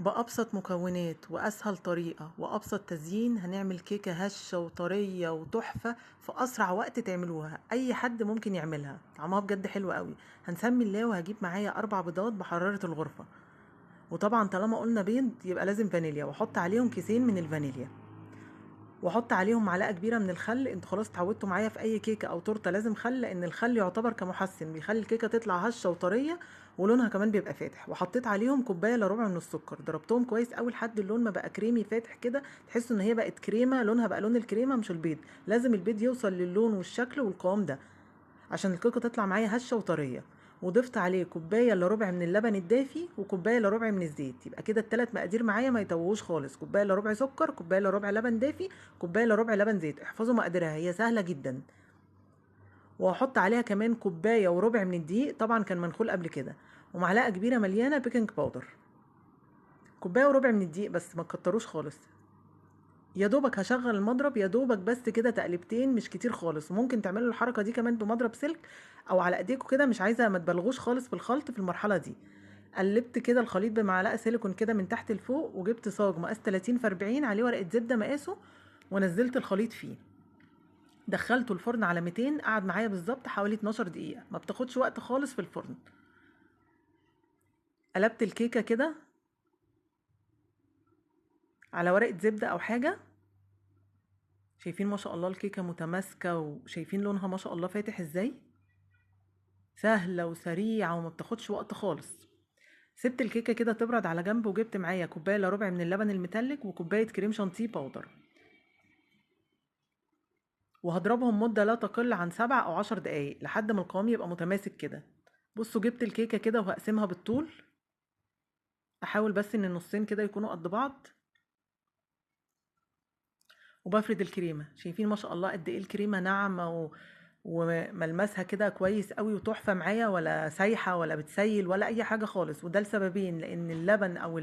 بأبسط مكونات وأسهل طريقة وأبسط تزيين هنعمل كيكة هشة وطرية وتحفة في أسرع وقت تعملوها، أي حد ممكن يعملها، طعمها بجد حلو قوي. هنسمي الله وهجيب معايا 4 بيضات بحرارة الغرفة، وطبعا طالما قلنا بيض يبقى لازم فانيليا، واحط عليهم كيسين من الفانيليا، واحط عليهم معلقه كبيرة من الخل. انتوا خلاص اتعودتوا معايا في اي كيكة او تورته لازم خل، لان الخل يعتبر كمحسن بيخلي الكيكه تطلع هشه وطريه ولونها كمان بيبقى فاتح. وحطيت عليهم كوباية الا ربع من السكر، ضربتهم كويس قوي لحد اللون ما بقى كريمي فاتح كده، تحسوا ان هي بقت كريمة، لونها بقى لون الكريمة مش البيض. لازم البيض يوصل للون والشكل والقوام ده عشان الكيكه تطلع معايا هشه وطريه. وضفت عليه كوباية الا ربع من اللبن الدافي وكوبايه الا ربع من الزيت، يبقى كده الثلاث مقادير معايا ما يتوهوش خالص، كوباية الا ربع سكر، كوباية الا ربع لبن دافي، كوباية الا ربع لبن زيت. احفظوا مقاديرها هي سهلة جدا. وهحط عليها كمان كوباية وربع من الدقيق، طبعا كان منخول قبل كده، ومعلقة كبيرة مليانة baking powder. كوباية وربع من الدقيق بس، ما تكتروش خالص. يا دوبك هشغل المضرب يا دوبك بس كده تقلبتين، مش كتير خالص. وممكن تعملوا الحركة دي كمان بمضرب سلك او على ايديكم كده، مش عايزه ما تبالغوش خالص في الخلط في المرحلة دي. قلبت كده الخليط بمعلقه سيليكون كده من تحت لفوق، وجبت صاج مقاس 30 في 40 عليه ورقة زبدة مقاسه، ونزلت الخليط فيه. دخلته الفرن على 200، قعد معايا بالظبط حوالي 12 دقيقة، ما بتاخدش وقت خالص في الفرن. قلبت الكيكه كده على ورقة زبدة أو حاجة. شايفين ما شاء الله الكيكة متماسكة، وشايفين لونها ما شاء الله فاتح ازاي، سهلة وسريعة وما بتاخدش وقت خالص. سبت الكيكة كده تبرد على جنب، وجبت معايا كوباية الا ربع من اللبن المتلج وكوباية كريم شانتيه powder، وهضربهم مدة لا تقل عن 7 أو 10 دقايق لحد ما القوام يبقى متماسك كده. بصوا جبت الكيكة كده وهقسمها بالطول، احاول بس ان النصين كده يكونوا قد بعض، وبفرد الكريمة. شايفين ما شاء الله قد ايه الكريمة ناعمة وملمسها كده كويس قوي وتحفه معايا، ولا سايحه ولا بتسيل ولا اي حاجة خالص. وده لسببين، لان اللبن او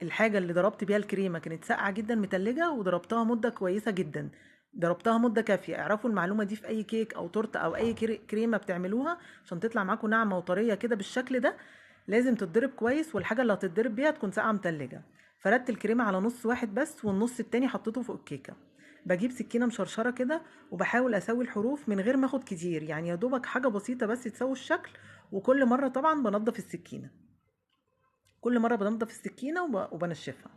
الحاجة اللي ضربت بيها الكريمة كانت ساقعه جدا متلجه، وضربتها مده كويسة جدا، ضربتها مده كافيه. اعرفوا المعلومة دي في اي كيك او تورته او اي كريمة بتعملوها عشان تطلع معاكم ناعمة وطريه كده بالشكل ده، لازم تتضرب كويس، والحاجة اللي هتتضرب بيها تكون ساقعه متلجه. فردت الكريمة على نص واحد بس، والنص التاني حطيته فوق الكيكه. بجيب سكينة مشرشره كده وبحاول اسوي الحروف من غير ما اخد كتير، يعني يا دوبك حاجة بسيطة بس تسوي الشكل. وكل مرة طبعا بنضف السكينة، كل مرة بنضف السكينة وبنشفها.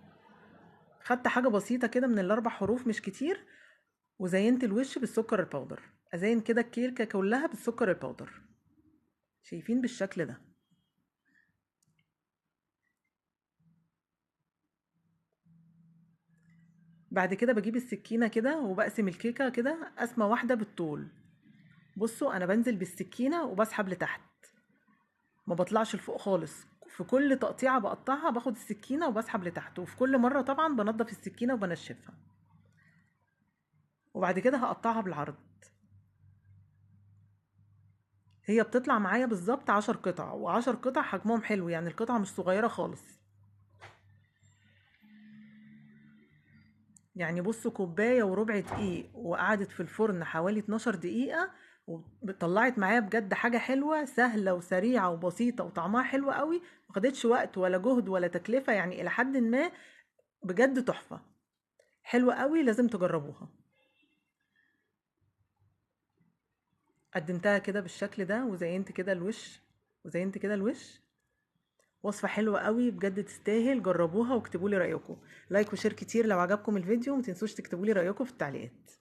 خدت حاجة بسيطة كده من ال4 حروف مش كتير، وزينت الوش بالسكر ال powder. ازين كده الكيكه كلها بالسكر ال powder، شايفين بالشكل ده. بعد كده بجيب السكينة كده وبقسم الكيكة كده قسمة واحدة بالطول. بصوا أنا بنزل بالسكينة وبسحب لتحت، ما بطلعش لفوق خالص. في كل تقطيعة بقطعها باخد السكينة وبسحب لتحت، وفي كل مرة طبعا بنضف السكينة وبنشفها. وبعد كده هقطعها بالعرض، هي بتطلع معايا بالظبط 10 قطع، و10 قطع حجمهم حلو، يعني القطعة مش صغيرة خالص. يعني بصوا كوباية وربع دقيق، وقعدت في الفرن حوالي 12 دقيقة، وطلعت معايا بجد حاجة حلوة، سهلة وسريعة وبسيطة وطعمها حلو قوي، ما خدتش وقت ولا جهد ولا تكلفة، يعني إلى حد ما بجد تحفة، حلوة قوي، لازم تجربوها. قدمتها كده بالشكل ده، وزينت كده الوش، وزينت كده الوش. وصفة حلوة قوي بجد تستاهل، جربوها واكتبوا لي رأيكم. like و share كتير لو عجبكم الفيديو، وما تنسوش تكتبوا لي رأيكم في التعليقات.